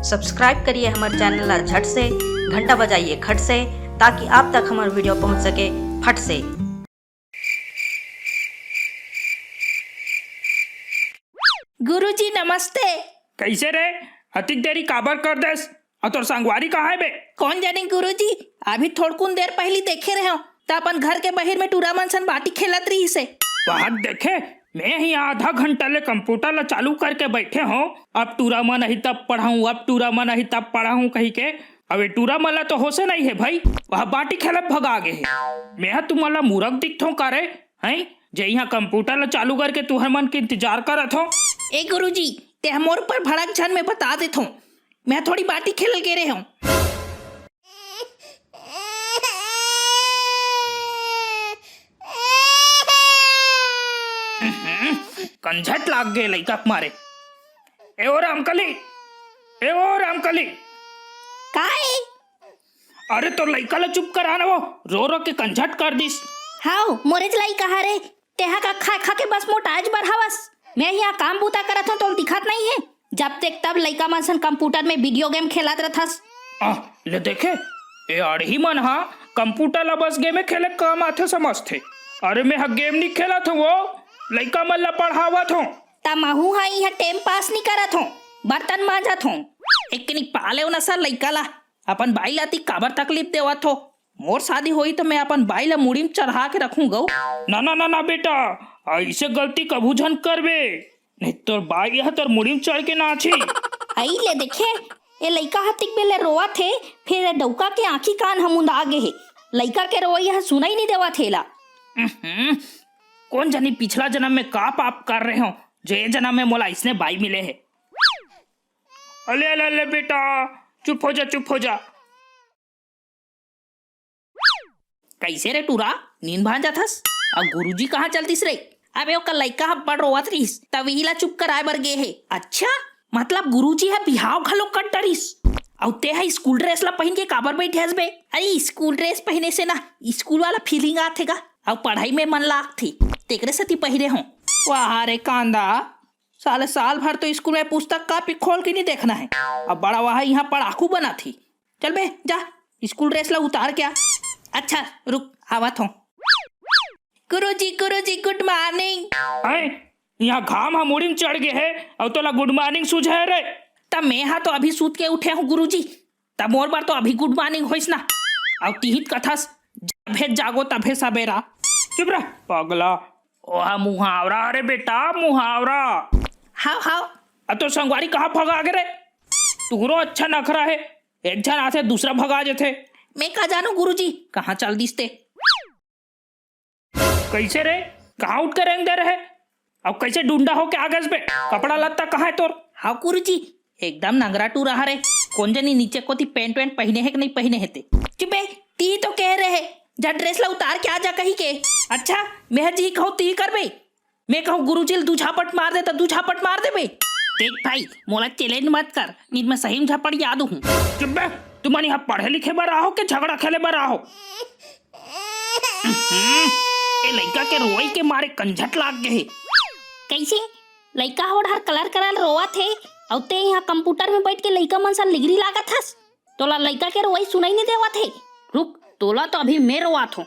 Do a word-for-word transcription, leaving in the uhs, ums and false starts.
Subscribe करिए हमर channel ला झट से, घंटा बजाइए खट से, ताकि आप तक हमर वीडियो पहुंच सके फट से। गुरुजी नमस्ते। कैसे रे? अतिक देरी काबर कर देस? अउ तोर संगवारी कहाँ हे बे? कौन जाने गुरुजी, अभी थोड़कुन देर पहली देखे रहे हो, त अपन घर के बहिर में टूरा मन सन बाटी खेलत रहिस हे। वहाँ देखे, मैं ही आधा घंटा ले कंप्यूटर ला चालू करके बैठे हूँ। अब टूरा मन आही तब पढ़ाऊँ, अब टूरा मन आही तब पढ़ाऊँ कही के। अब ये टूरा मन ला तो होशे नहीं हे भाई, वह बाटी खेलत भगा गे हे। मैं हा तुमन ला मूरख दिखथों का रे? हैं, जे यहाँ कंप्यूटर ला चालू करके तुहर मन के इंतजार करत हो। ए गुरुजी, ते ह मोर ऊपर भड़क झन, मैं बता देथों। मैं थोड़ी बाटी खेलल गे रहे हूँ। कंझट लाग गे लइका के मारे। ए ओ रामकली, ए ओ रामकली। का ए? अरे तोर लइका ला चुप करा ना, वो रो रो के कंझट कर दिस। हाव, मोरेच लइका हरे, तेहा का खा खा के बस मोटाएच बर हवस। मैं यहाँ काम बूता करत हूँ, तोल दिखत नहीं है? जब देख तब लइका मन सन कंप्यूटर में वीडियो गेम खेलत रथस। आ, ले देखे, ए अड़ही मन हा कंप्यूटर ला बस गेमे खेले काम आथे समझथे। अरे मैं हा गेम नहीं खेलत हूँ, वो लइका मन ला पढ़ावत हूँ। त महू हा यहाँ टाइम पास नहीं करत हूँ, बर्तन मांजत हूँ। एक कनिक पाले हो ना सर लइका ला, अपन बाई ला ती काबर तकलीफ देवत हो? मोर शादी होई त मैं अपन बाई ला मुड़ी में चढ़ा के रखूं गऊ। ना, ना, ना, ना बेटा, ऐसे गलती कभू झन करबे, नहीं तोर बाई ह तोर मुड़ी में चढ़ के नाची। आई ले देखे, ए लइका ह तिक बेले रोवत हे, फिर ए डउका के आंखी कान ह मुंदा गे हे। लइका के रोवई ह सुनाई नहीं देवत हे ला। उहुं, कौन जानी पिछला जन्म में का पाप कर रहे हो, जो ये जन्म में मोला इसने बाई मिले हे। अले, अले, अले बेटा, चुप हो जा, चुप हो जा। कैसे रे टूरा, नींद भांज जाथस? अउ गुरुजी कहाँ चल दिस रे? अबे ओकर लइका ह बड़ रोवत रिहिस, तब इही ला चुप कराए बर गे हे। अच्छा, मतलब गुरुजी ह बिहाव घलो कर डरिस? अउ ते ह स्कूल ड्रेस ला पहिन के काबर बैठे हस बे? अरे स्कूल ड्रेस पहिने से ना स्कूल वाला फीलिंग आथे गा, अउ पढ़ाई में मन लागथे, तेकरे सेती पहिरे हों। वाह रे कांदा, साले साल भर तो स्कूल में पुस्तक कापी खोल के नहीं देखना है, अब बड़ा वाह यहाँ पढ़ाकू बनाथे। चल बे, जा, स्कूल ड्रेस ला उतार के आ। अच्छा, रुक, आवत हों। गुरुजी, गुरुजी, गुड मॉर्निंग। हैं? यहाँ घाम हा मुड़ी में चढ़ गे हे, अउ तोला गुड मॉर्निंग सूझे रे? त मैं हा तो अभी सूत के उठे हूँ गुरुजी, त मोर बर तो अभी गुड मॉर्निंग होइस ना। अउ तिहित कथस, जभे जागो तभे सबेरा। चुप रह, पगला। ओहा मुहावरा रे बेटा, मुहावरा। हाव, हाव। अ तोर संगवारी कहाँ भगा गे रे? तुहरो अच्छा नखरा हे, एक झन आथे, दूसरा भगा जथे। मैं का जानू गुरुजी, कहाँ चल दिस ते। कैसे रे? कहाँ उठ के रेंग दे रहे? अब कैसे डुंडा होके आ गस बे? कपड़ा लत्ता कहाँ है तोर? हाँ गुरुजी, एकदम नंगरा टूरा हरे। कौन जनी नीचे कोती पैंट वैंट पहिने हे कि नहीं पहिने हे ते? चुप बे, ती तो कह रहे, जा ड्रेस ला उतार के आ जा कही के। अच्छा, मैं जी कहूँ ती करबे? मैं कहूँ गुरुजी ल दू झापट मार दे त दू झापट मार देबे? देख भाई, मोला चैलेंज मत कर, नहीं मैं सही में झापट याद हूँ। चुप बे, तुमन यहाँ पढ़े लिखे बर आहो के झगड़ा खेले बर आहो? हम्म, ए लइका के रोई के मारे कंझट लाग गे हे। कैसे? लइका होड़ हर कलर कलर रोवत हे, अउ ते यहाँ कंप्यूटर में बैठ के लइका मन सन लिगरी लागत हस। तोला लइका के रोई सुनाई नहीं देवत हे? रुक, तोला तो अभी मैं रोवात हूँ।